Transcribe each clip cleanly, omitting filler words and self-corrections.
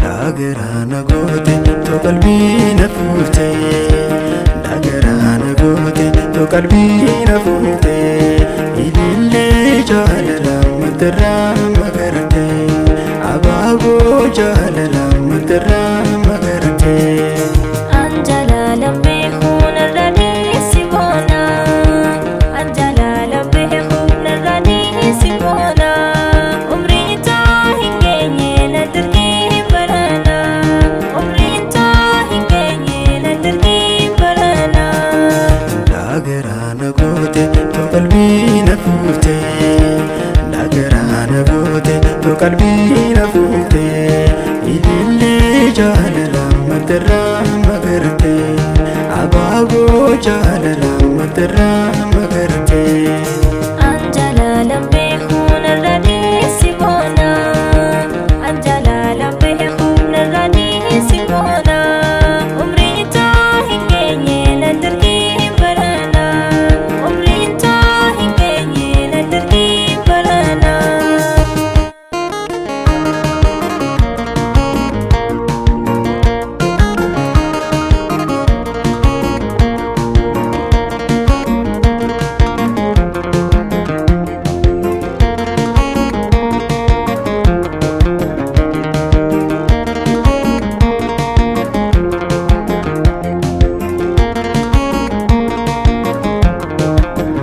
Dagaraana goote too qalbii na fuute. Dagaraana goote too qalbii na fuute. Ilillee jaalala matarraa magarte. Abaaboo jaalala matarraa magarte. Anjalaala beekuun irra dhiisi boona. Anjalaala beekuun irra dhiisi boona. Umriin too hin geenye na dirqii barana. Umriin too hin geenye na dirqii barana. Dagaraana goote too qalbii na fuute. Dagaraana goote too qalbii na fuute. Ilillee jaalala matarraa magarte. Abaaboo jaalala matarraa magarte. Anjalaala beekuun irra dhiisi boona. Anjalaala beekuun irra dhiisi boona. Umriin too hin geenye na dirqii barana. Umriin too hin geenye na dirqii barana.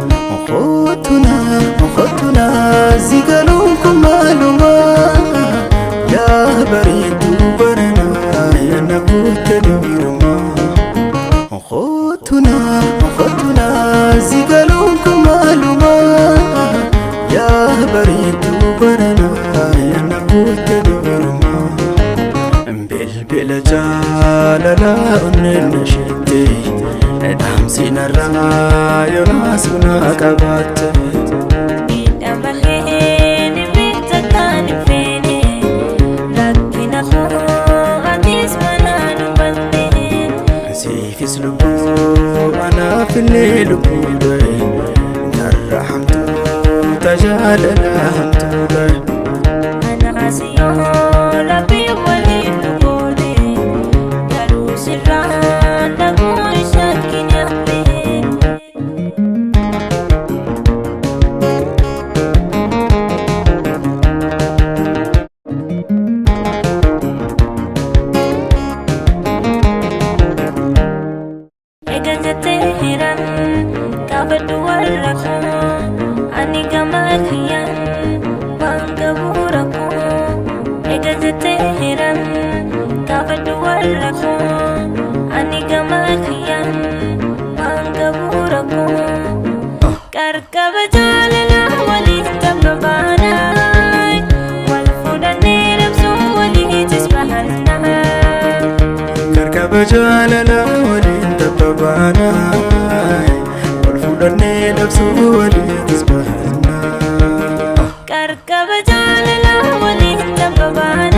Okootuna okootuna zigaluun kun maaluma yaa bareedduu baranaa yana guutte dubruma. Okootuna okootuna zigaluun kun maaluma yaa bareedduu baranaa yana guutte dubruma. Bilbila jaalalaa onneen isheetti dhaamsi narraa yoonaas buna qabaatte. Miidhama kee ni beekta kan hin feene. Rakkina koo atis manaan hubatte. Siifis lubbuu anaaf illee lubbuu ta'e garra hamtuu tajaajila hamtuu ta'e. Anaas yoo rabbi waliin nu goone garuu sirraan dhaguu shakkiin hafe. Egaa jettee hiran gaafadhu warra koo ani gama kiyyaan waan qabu rakkoo. Egaa jettee hiran gaafadhu warra koo ani gama kiyyaan waan qabu rakkoo. Qarqaba jaalala waliin tabba baanaa wal fuudhannee rabsuu waliitis bahannaa. Qarqaba jaalala waliin tabba baanaa wal fuudhannee dhabsuu waliitis bahannaa. Qarqaba jaalala waliin tabba baanaa.